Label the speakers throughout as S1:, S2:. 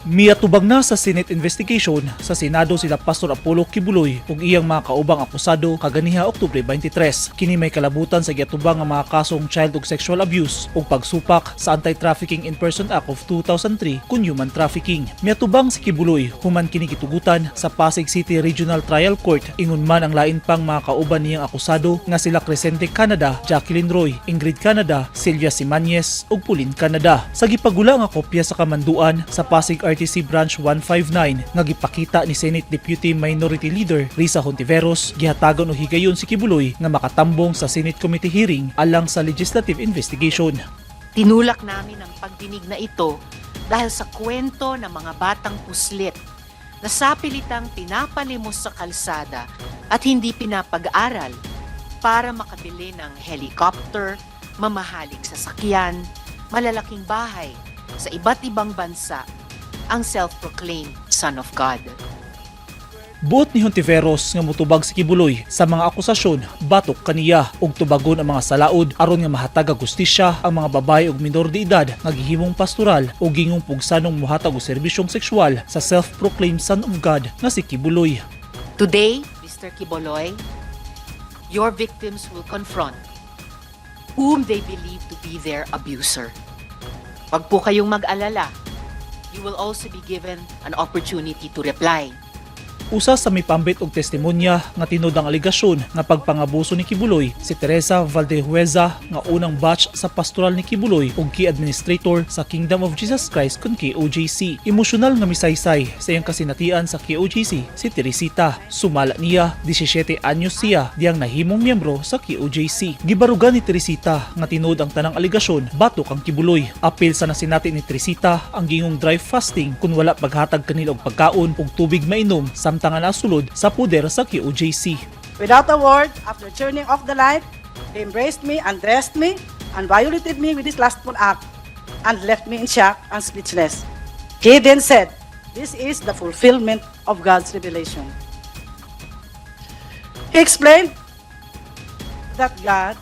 S1: Miatubang na sa Senate investigation sa Senado sila Pastor Apollo Quiboloy ug iyang mga kaubang akusado kaganiha Oktubre 23. Kini may kalabutan sa giatubang nga mga kasong child ug sexual abuse ug pagsupak sa Anti-Trafficking in Person Act of 2003 kun human trafficking. Miatubang si Quiboloy human kini gitugutan sa Pasig City Regional Trial Court, ingon man ang lain pang mga kauban niyang akusado nga sila Cresente Canada, Jacqueline Roy, Ingrid Canada, Celia Simanyes ug Pauline Canada. Sa gipagula nga kopya sa kamanduan sa Pasig RTC Branch 159 nga gipakita ni Senate Deputy Minority Leader Risa Hontiveros, gihatagan og higayon si Quiboloy nga makatambong sa Senate Committee hearing alang sa legislative investigation.
S2: Tinulak namin ang pagdinig na ito dahil sa kwento ng mga batang puslit na sapilitang pinapalimos sa kalsada at hindi pinapag-aral para makabili ng helicopter, mamahaling sasakyan, malalaking bahay sa iba't ibang bansa ang self-proclaimed Son of God.
S1: Buot ni Hontiveros nga mutubag si Quiboloy sa mga akusasyon batok kaniya ug tubagon ang mga salaod aron nga mahatag og hustisya ang mga babae ug minor de edad nga gihimong pastoral o gingong pugsanong mohatag og serbisyong sexual sa self-proclaimed Son of God nga si Quiboloy.
S2: Today, Mr. Quiboloy, your victims will confront whom they believe to be their abuser. Wag po kayong mag-alala. You will also be given an opportunity to reply.
S1: Usa sa mipambit og testimonya nga tinuod ang alegasyon nga pagpangabuso ni Quiboloy, si Teresa Valdehueza nga unang batch sa pastoral ni Quiboloy ug key administrator sa Kingdom of Jesus Christ kun KOJC. Emosyonal nga misaysay sa iyang kasinatian sa KOJC si Teresita. Sumala niya, 17 anyos siya diyang nahimong miyembro sa KOJC. Gibarugan ni Teresita nga tinuod ang tanang alegasyon batok kang Quiboloy. Apil sa nasinati ni Teresita ang gingong dry fasting kung wala paghatag kanila og pagkaon ug tubig mainom samtang nga nasulod sa poder sa KOJC.
S3: Without a word, after turning off the light, he embraced me, undressed me, and violated me with his lustful act, and left me in shock and speechless. He then said, "This is the fulfillment of God's revelation." He explained that God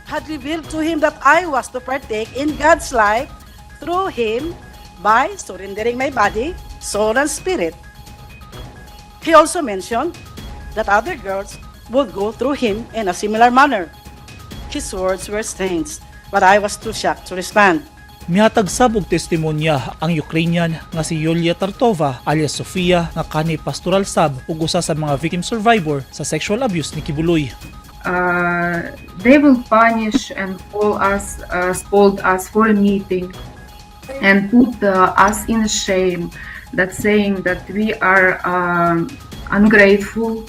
S3: had revealed to him that I was to partake in God's life through him by surrendering my body, soul, and spirit. He also mentioned that other girls would go through him in a similar manner. His words were strange, but I was too shocked to respond.
S1: Mihatag sab og testimonya ang Ukrainian nga si Yulia Tartova alias Sofia nga kani pastoral sab ug usa sa mga victim survivor sa sexual abuse ni Quiboloy.
S4: They will punish and call us, scold us for a meeting, and put us in shame, that saying that we are ungrateful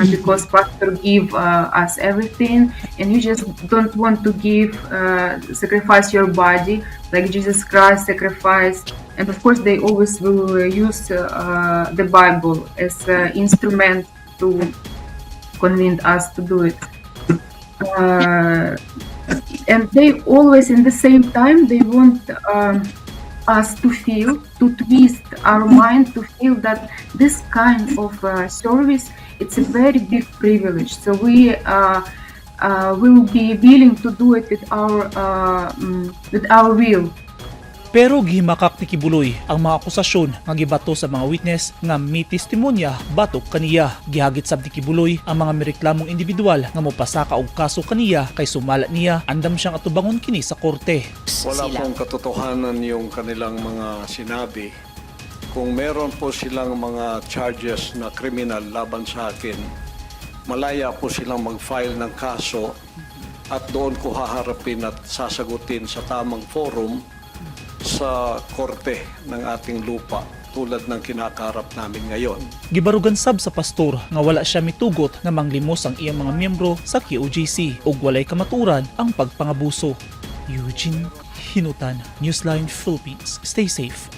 S4: because pastor give us everything, and you just don't want to give, sacrifice your body like Jesus Christ sacrificed. And of course, they always will use the Bible as an instrument to convince us to do it. And they always, in the same time, they want us to feel, to twist our mind to feel that this kind of service, it's a very big privilege. So we will be willing to do it with our will.
S1: Pero gihimakak ni Quiboloy ang mga akusasyon nga gibato sa mga witness nga may testimonya batok kaniya. Gihagit sab ni Quiboloy ang mga mireklamong individual nga mopasaka og kaso kaniya kay sumala niya andam siyang atubangon kini sa korte.
S5: Wala
S2: Sila.
S5: Pong katotohanan yung kanilang mga sinabi. Kung meron po silang mga charges na criminal laban sa akin, malaya po silang mag-file ng kaso at doon ko haharapin at sasagutin sa tamang forum sa korte ng ating lupa tulad ng kinakaharap namin ngayon.
S1: Gibarugan sab sa pastor nga wala siya mitugot nga manglimos ang iyang mga miyembro sa KOJC ug walay kamaturan ang pagpangabuso. Eugene Hinutan, Newsline Philippines. Stay safe.